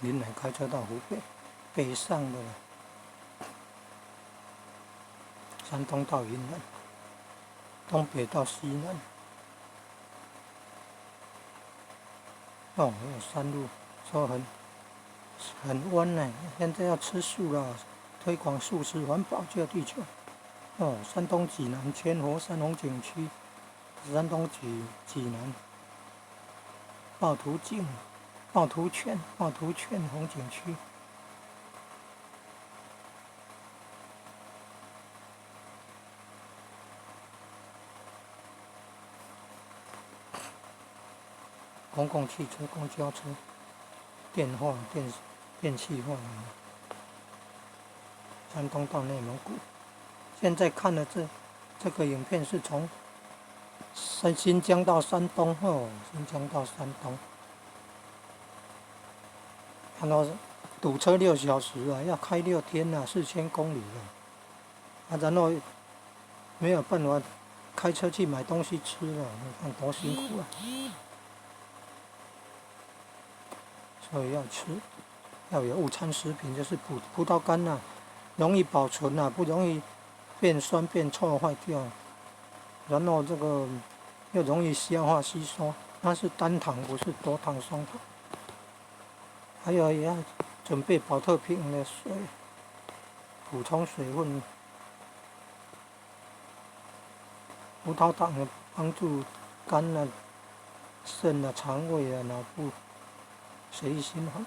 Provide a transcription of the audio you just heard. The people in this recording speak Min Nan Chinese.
云南開車到湖北，北上的了。山東到雲南，東北到西南。哦，有山路，說很彎呢。現在要吃素了，推廣素食環保救地球。哦，山東濟南千佛山風景區，山東濟南趵突井、趵突泉、趵突泉風景區。公共汽車、公交車、電化、電氣化。山東到內蒙古，現在看的這個影片是從新疆到山東哦，新疆到山東，看到堵車6小時啊，要開6天啊，4000公里啊，啊，然後沒有辦法開車去買東西吃了，你看多辛苦啊！所以要吃，要有午餐食品，就是葡萄乾呐，容易保存呐，不容易變酸變臭壞掉。然後這個又容易消化吸收，它是單糖，不是多糖雙糖。還有也要準備寶特瓶的水，補充水分。葡萄糖呢，幫助肝啊、腎啊、腸胃啊、腦部。血液循環。